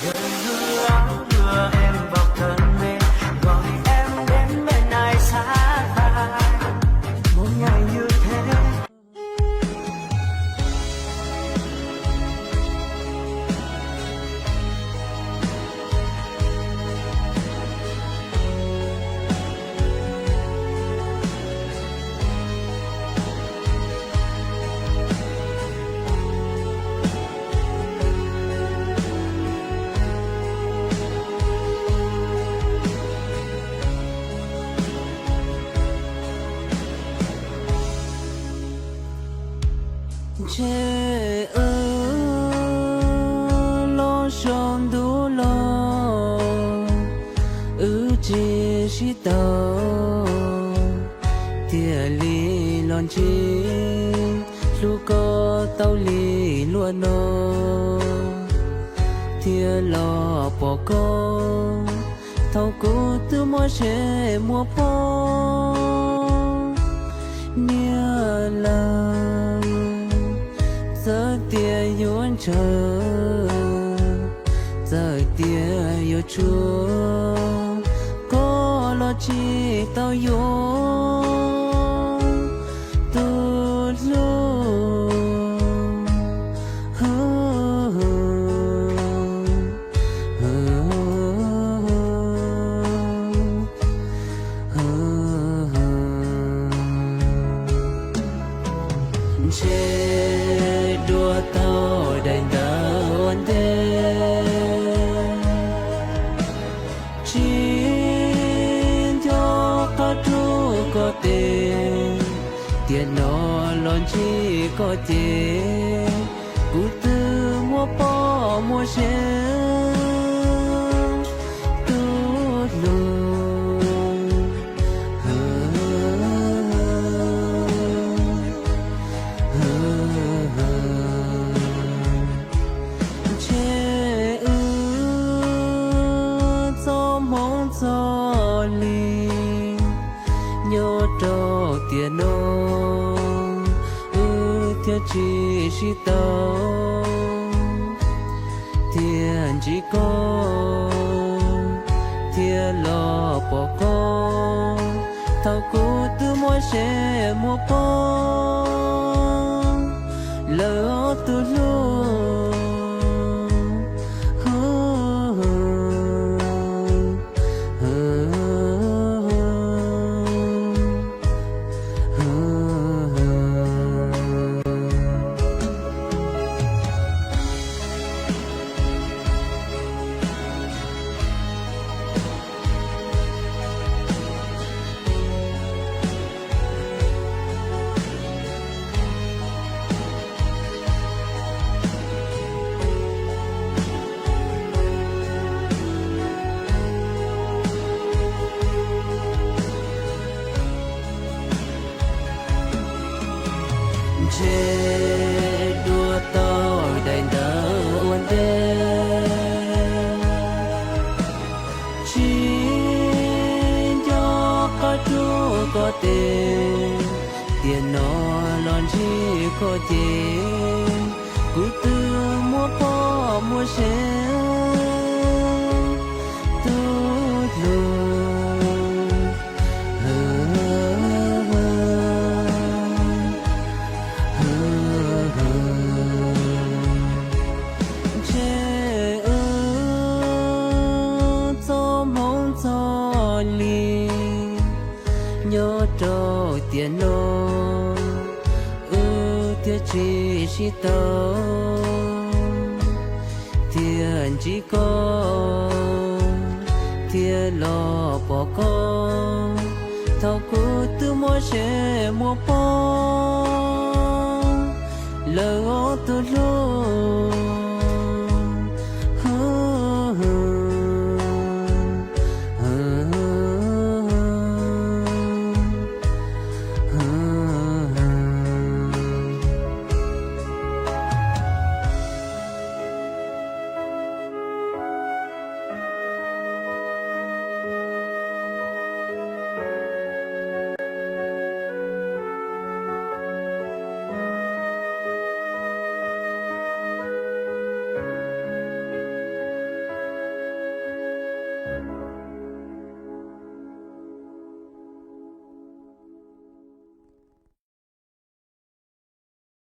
Đừng hứa, hứa em vào cơn mê, gọi em đến bên ai xa ta. Một ngày như thế. Ntshe wb los saum ntuj los, wb tsis sib tau, thiaj li los ntsib, hlub koj tau li luag no, thiaj los pom koj thaum kuv twb muaj seb muaj pog. Niam laus, txawm tias yuav ntshaw, txawm tias yuav tsuag, koj los tsis tau yuav tus hlub. Ntshe dua tau daim ntawv ua ntej, tsis nco qab rub koj tes, tiam no los ntsib koj ces kuv twb muaj pog muaj seb tus hlub. Ntshe wb txoj hmoov txoj li nyob rau tiam no, wb thiaj tsis sib tau, thiaj ntsib koj, thiaj los pom koj thaum kuv twb muaj seb muaj pog lawm tus hlub. Ntshe dua tau daim ntawv ua ntej, tsis nco qab rub koj tes, tiam no los ntsib koj ces kuv twb muaj pog muaj seb tus hlub. Ntshe wb txoj hmoov txoj li nyob rau tiam no, wb thiaj tsis sib tau, thiaj ntsib koj, thiaj los pom koj thaum kuv twb muaj seb muaj pog lawm tus hlub.